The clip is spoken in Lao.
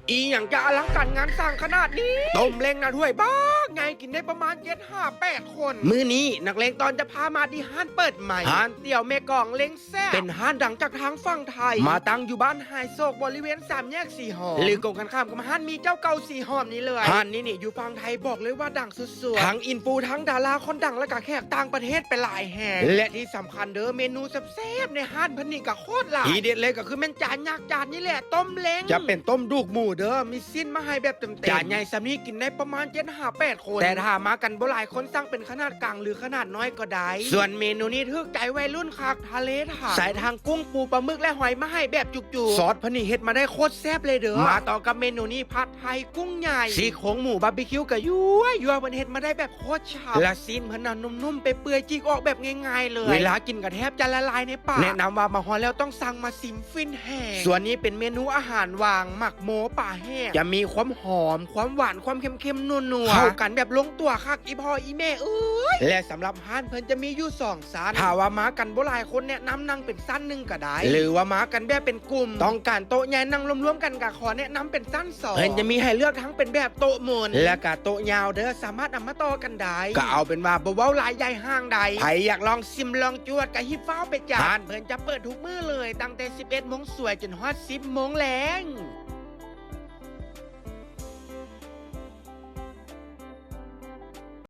ອີ່ຫຍັງຈະອະລັງການງານສ້າງຂະໜາດນີ້? ຕົ້ມເລ້ງນະຖ້ວຍບັກໃຫຍ່ ກິນໄດ້ປະມານເຈັດຫາແປດຄົນ. ມື້ນີ້ນັກເລງຕອນຈະພາມາທີ່ຮ້ານເປີດໃໝ່ ຮ້ານຕຽວແມ່ກອງເລ້ງແຊບ ເປັນຮ້ານດັງຈາກທາງຝັ່ງໄທ ມາຕັ້ງຢູ່ບ້ານຫາຍໂສກ ບໍລິເວນສາມແຍກສີຫອມ ຫຼືກົງກັນຂ້າມກັບຮ້ານໝີ່ເຈົ້າເກົ່າສີຫອມນີ້ເລີຍ. ຮ້ານນີ້ນີ້ຢູ່ຝັ່ງໄທ ບອກເລີຍວ່າດັງສຸດໆ ທັງອິນຟູ ທັງດາລາຄົນດັງ ແລະກະແຂກຕ່າງປະເທດໄປຫຼາຍແຮງ ແລະທີ່ສຳຄັນເດີ ເມນູແຊບໆໃນຮ້ານເພິ່ນນີ້ກະໂຄດຫຼາຍ. ທີເດັດເລີຍກະຄືແມ່ນຈານຍັກຈານນີ້ແຫຼະ ຕົ້ມເລ້ງ ຈະເປັນຕົ້ມດູກໝູເດີ ມີຊີ້ນມາໃຫ້ແບບເຕັມໆ ຈານໃຫຍ່ສ່ຳນີ້ກິນໄດ້ປະມານເຈັດຫາແປດຄົນ ແຕ່ຖ້າມາກັນບໍ່ຫຼາຍຄົນ ສັ່ງເປັນຂະໜາດກາງ ຫຼືຂະໜາດນ້ອຍກໍໄດ້. ສ່ວນເມນູນີ້ຖືກໃຈໄວລຸ້ນຄັກ ທະເລຖານ ໃສ່ທັງກຸ້ງ ປູ ປາໝຶກ ແລະຫອຍມາໃຫ້ແບບຈຸກໆ. ຊອດເພິ່ນນີ້ເຮັດມາໄດ້ໂຄດແຊບເລີຍເດີ. ມາຕໍ່ກັບເມນູນີ້ ຜັດໄທກຸ້ງໃຫຍ່ ຊີ້ໂຄງໝູບາບີຄິວກະຍົວໆ ເພິ່ນເຮັດມາໄດ້ແບບໂຄດ ລະຊີ້ນເພິ່ນນະນຸ້ມໆ ເປື່ອຍໆ ຈີກອອກແບບງ່າຍໆເລີຍ ເວລາກິນກະແທບຈະລະລາຍໃນປາກ. ແນະນຳວ່າມາຮອດແລ້ວຕ້ອງສັ່ງມາຊິມ ຟິນແຮງ. ສ່ວນນີ້ເປັນເມນູອາຫານຫວ່າງ ໝາກໂມປາແຫ້ງ ຈະມີຄວາມຫອມ ຄວາມຫວານ ຄວາມເຄັມໆ ນົວໆ ເຂົ້າກັນແບບລົງຕົວຄັກ ອີ່ພໍ່ອີ່ແມ່ເອີຍ. ແລະສຳລັບຮ້ານເພິ່ນຈະມີຢູ່ສອງຊັ້ນ ຖ້າວ່າມາກັນບໍ່ຫຼາຍຄົນ ແນະນຳນັ່ງເປັນຊັ້ນໜຶ່ງກະໄດ້ ຫຼືວ່າມາກັນແບບເປັນກຸ່ມ ຕ້ອງການໂຕະໃຫຍ່ນັ່ງລວມໆກັນ ກະຂໍແນະນຳເປັນຊັ້ນ ສອງ ເພິ່ນຈະມີໃຫ້ເລືອກທັງເປັນແບບໂຕະໝູນ ແລະກະໂຕະຍາວເດີ ສາມາດນຳມາຕໍ່ກັນໄດ້. ກະເອົາເປັນວ່າບໍ່ເວົ້າຫຼາຍໃຫຍ່ຫ່າງໃດ ໃຜຢາກລອງຊິມລອງຈວດກະຮີບຟ້າວໄປຈ້າ. ຮ້ານເພິ່ນຈະເປີດທຸກມື້ເລີຍ ຕັ້ງແຕ່ສິບເອັດໂມງສວຍຈົນຮອດສິບໂມງແລງ.